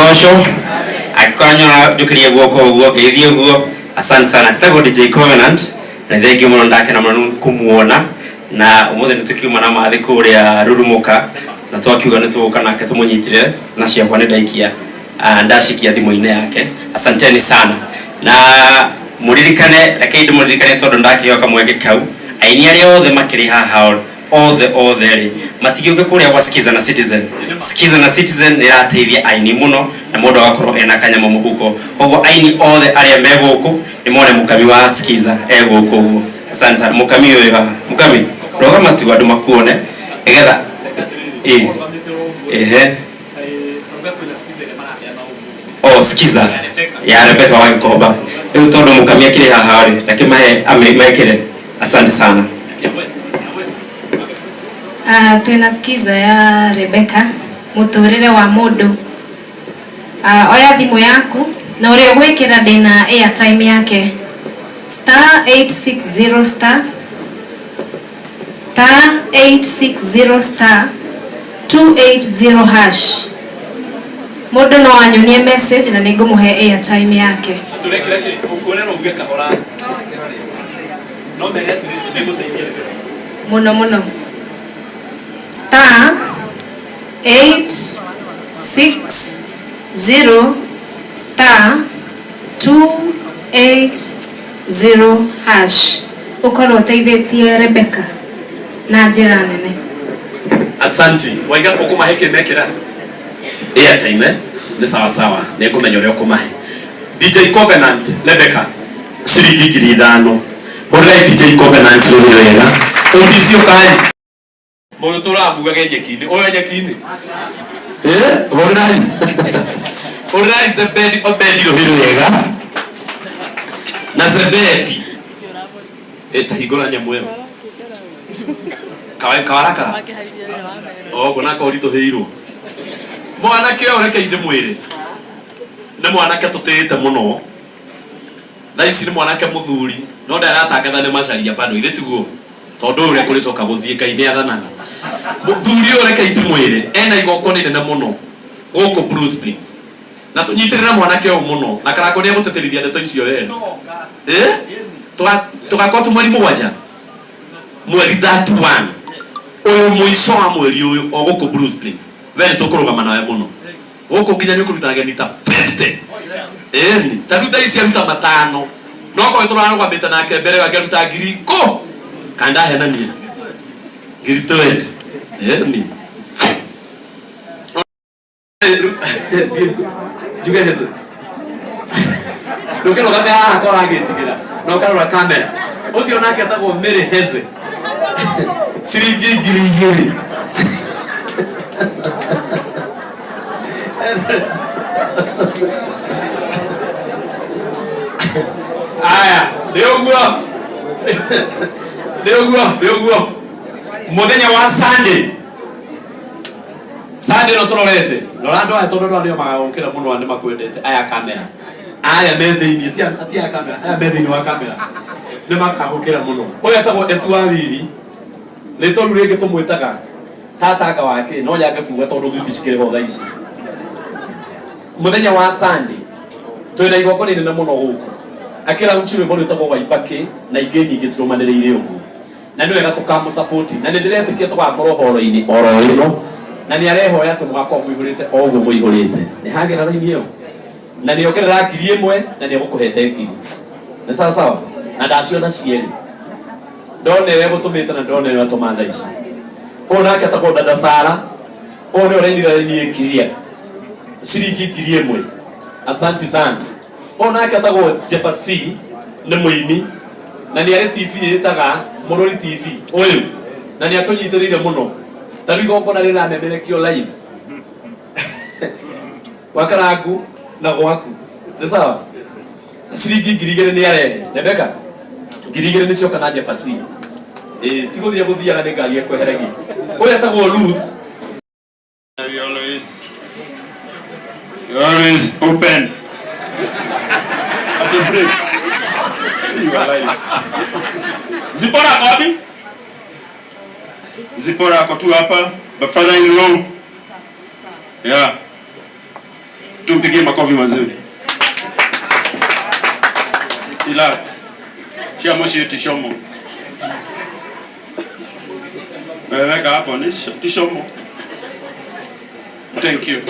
Agocwo angĩkorwo nyona njũkĩrie guoko ũguo ngeithie ũguo. Asante sana. Njĩtagwo DJ Covenant na nĩ thengiũ mũno, ndakena mũno nĩ kũmuona na ũmũthĩ nĩ tũkiuma na mathĩ kũrĩa Rurumuka na twakiuga nĩ tũgũka nake tũmũnyitire na ciakwa nĩ ndaikia ndacikia thimũ-inĩ yake. Asanteni sana na mũririkane, rekei ndĩmũririkane tondũ ndakĩheo kamweke kau, aini arĩa othe makĩrĩ haha othe othe rĩ matigĩũke kũrĩa gwa Skiza na Citizen. Skiza na Citizen nĩ ĩrateithia aini mũno na mũndũ agakorwo ena kanyamũ mũhuko. Koguo aini othe arĩa me gũkũ nĩ mone mũkami wa Skiza e gũkũ ũguo. Asante sana. Mũkami ũyũ haha, mũkami rũgama tu andũ makuone nĩgetha ĩ ehe oh Skiza ya Rebecca wa Gĩkomba. Rĩu tondũ mũkami akĩrĩ haha rĩ, reke mahe mekĩre. Asante sana. Twĩna Skiza ya Rebecca, mũtũrĩre wa mũndũ. Oya thimũ yaku na ũrĩa ũgwĩkĩra ndĩna airtime yake star 860 star star 860 star 280 hash. Mũndũ no anyonie message na nĩngũmũhe airtime yake. Mũno mũno star 8 6 0 star 2 8 0 hash. Ũkorwo ũteithĩtie Rebecca na njĩra nene. Asanti. Waiga ũkũmahe kĩ mekĩra airtime, eh? Nĩ sawa sawa, nĩ ngũmenya ũrĩa ũkũmahe. DJ Covenant Rebecca ciringi 5,000. Hũrĩrai DJ Covenant rũhĩ wega. Ũticio kai mũndũ tũramugage nyeki-inĩ ũyũ nyeki-inĩ, hũrĩrai hũrĩrai Zebedi Obedi rũhĩ wega na Zebedi ĩtahingũra nyamũ ĩyo kawarakara oguo nako ũritũhĩirwo mwanake ũyũ. Reke ndĩmwĩre nĩ mwanake tũtĩĩte mũno. Thaa ici nĩ mwanake mũthuri no ndaratangatha nĩ macaria bado ithe tiguo tondũ ũyũ ũrĩa kũrĩcoka gũthiĩ Ngai nĩ athanaga. Mũthuri ũyũ reke ndĩmwĩre ena igongona inene mũno gũkũ Blue Springs na tũnyitĩrĩre mwanake ũyũ mũno na Karango nĩ egũtĩtĩrithia ndeto icio wega. Tũgakorwo tu mweri 7, mweri 31 ũyũ, mũico wa mweri ũyũ o gũkũ Blue Springs. We nĩ tũkũrũgama nawe mũno gũkũ nginya nĩ ũkũruta ageni ta 50. Ĩni ta rĩu thaa ici aruta matano no korwo tũrarũgamĩte nake mbere ĩyo angĩaruta ngiri ikũ kana ndahenania ngiri 20. Ĩni njuge hece ndũkĩrũgame haha ko ũragĩtigĩra na ũkarora kamera. Ũcio nake etagwo Mary Heze, ciringi 2,000. Aya, nĩ ũguo, nĩ ũguo, nĩ ũguo. Mũthenya wa Sunday, Sunday ĩno tũrorete, rora andũ aya tondũ andũ aya nĩo magagũkĩra mũno, nĩ makwendete. Aya kamera aya me thĩinĩ, ti aya kamera, aya me thĩinĩ wa kamera nĩ makagũkĩra mũno. Ũyũ etagwo Esi wa Wiri, rĩtwa rĩu rĩngĩ tũmwĩtaga tatanga wa kĩ no nyange kuga tondũ thuti cikĩrĩ ho thaa ici. Mũthenya wa Sunday twĩna igongona inene mũno gũkũ akĩraunchi rwĩmbo rwĩtagwo Waibakĩ na ingĩ nyingĩ cirũmanĩrĩire ũguo, na nĩ wega tũkamũsapoti na nĩ ndĩretĩkia tũgakorwo horo-inĩ oro ĩno na nĩ arehoya atĩ mũgakorwo mũihũrĩte o ũguo mũihũrĩte. Nĩ hagĩra raini ĩyo na nĩ ongerera 1,000 na nĩ egũkũhete ngiri. Nĩ sawa sawa na ndaciona cierĩ, ndona ĩyo ĩgũtũmĩte na ndona ĩyo atũma thaa ici. Ũyũ nake etagwo Dada Sara, ũyũ nĩwe ũrainire raini ĩkiria ciringi 1,000. Asanti sana. Ũyũ nake etagwo Jefa C, nĩ mũini na nĩ arĩ TV ĩtaga Mũrũri TV ũyũ na nĩ atũnyitĩrĩire mũno. Ta rĩu igongona rĩramemerekio live gwa Karangu na gwaku nĩ sawa. Ciringi 2,000 nĩ arehe Rebecca, 2,000 nĩ cioka na Jefa C. Ĩĩ ti gũthiĩ gũthiaga nĩ ngari ekweheragia. Ũyũ etagwo Ruth. We always open. At a break. See you alive. Zipora ako wapi? Zipora ako tu hapa. But father-in-law. Yeah. Tumpigie makofi mazuri. Relax. Cia muciĩ ti como. Weka hapo ni ti como. Thank you.